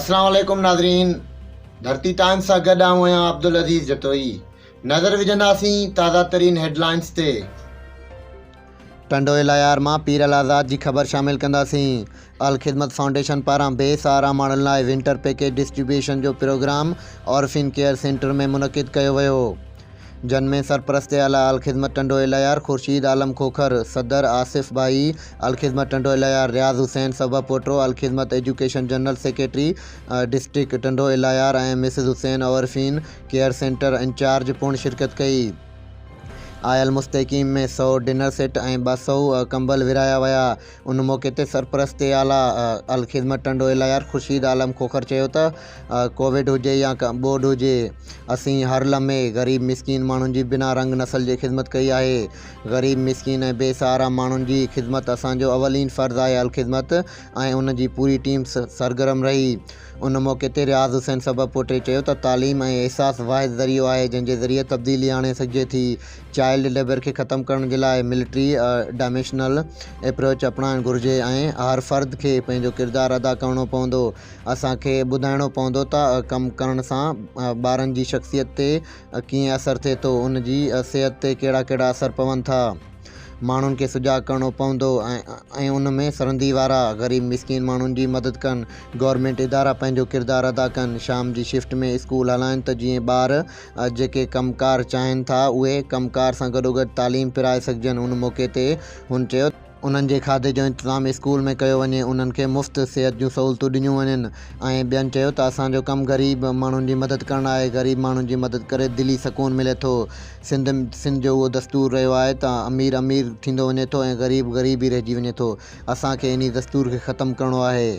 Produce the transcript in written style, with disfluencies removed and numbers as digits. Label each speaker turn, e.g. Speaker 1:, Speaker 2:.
Speaker 1: اسلام عليڪم ناظرين ڌرتي ٽائمز سان گڏ آئون آهيان عبدالعزيز جتوئي نظر وجهنداسين تازه ترين هيڊلائنز تي. ٽنڊو الهيار مان پير الآزاد جي خبر شامل ڪنداسين الخدمت فائونڊيشن پاران بي سهارا ماڻهن لاء ونٽر پيڪيج ڊسٽريبيوشن جو پروگرام آرفين ڪيئر سينٽر ۾ منعقد ڪيو ويو جن ۾ سرپرست اعليٰ الخدمت ٽنڊو الهيار خورشيد عالم کوکر، صدر آصف ڀائي، الخدمت ٽنڊو الهيار رياض حسين صبح پوٽو، Al Khidmat education general secretary district Tando Allahyar ۽ Mrs Hussain orphan care centre incharge پڻ شرڪت ڪئي. آيل مستحقين ۾ سئو ڊنر سيٽ ۽ 200 ڪمبل ورهايا ويا. ان موقعي تي سرپرست اعليٰ الخدمت ٽنڊو الهيار خورشيد عالم کوکر چيو ته ڪووڊ هجي يا ٻوڏ هجي اسين هر لمحي غريب مسڪين ماڻهن جي بنا رنگ نسل جي خدمت ڪئي آهي غريب مسڪين ۽ بي سهارا ماڻهن جي خدمت اسان جو اولين فرض آهي الخدمت ۽ ان جي پوري ٽيم سرگرم رهي ان موقعي تي رياض حسين سبب پوٽي چيو ته تعليم ۽ احساس واحد ذريعو آهي جنهن جي ذريعي تبديلي آڻي سگهجي ٿي، چائلڊ ليبر کي ختم ڪرڻ جي لاء ملٽي ڊائمينشنل ايپروچ اپنائڻ گهرجي ۽ هر فرد کي پنهنجو ڪردار ادا ڪرڻو پوندو، اسان کي ٻڌائڻو پوندو ته ڪم ڪرڻ سان ٻارن جي شخصيت تي ڪيئن اثر ٿئي ٿو، ان جي صحت تي ڪهڙا ڪهڙا اثر پون ٿا. ماڻهن کي سجاڳ ڪرڻو پوندو ۽ ان ۾ سرندي وارا غريب مسڪين ماڻهن جي مدد ڪن، گورنمينٽ ادارا پنهنجو ڪردار ادا ڪن، شام جي شفٽ ۾ اسڪول هلائن ته جيئن ٻار جيڪي ڪم ڪار چاهين ٿا اهي ڪم ڪار سان گڏوگڏ تعليم پرائي سگهجن ان موقعي تي هن چيو ته انهن جي کاڌي جو انتظام اسڪول ۾ ڪيو وڃي، انهن کي مفت صحت جون سهولتون ڏنيون وڃن ۽ ٻين چيو ته اسان جو ڪم غريب ماڻهن جي مدد ڪرڻ آهي، غريب ماڻهن جي مدد ڪري دلي سڪون ملي ٿو، سنڌ سنڌ جو اهو دستور رهيو آهي ته امير امير ٿيندو وڃي ٿو ۽ غريب غريب ئي رهجي وڃي ٿو، اسان کي انهي دستور کي ختم ڪرڻو آهي.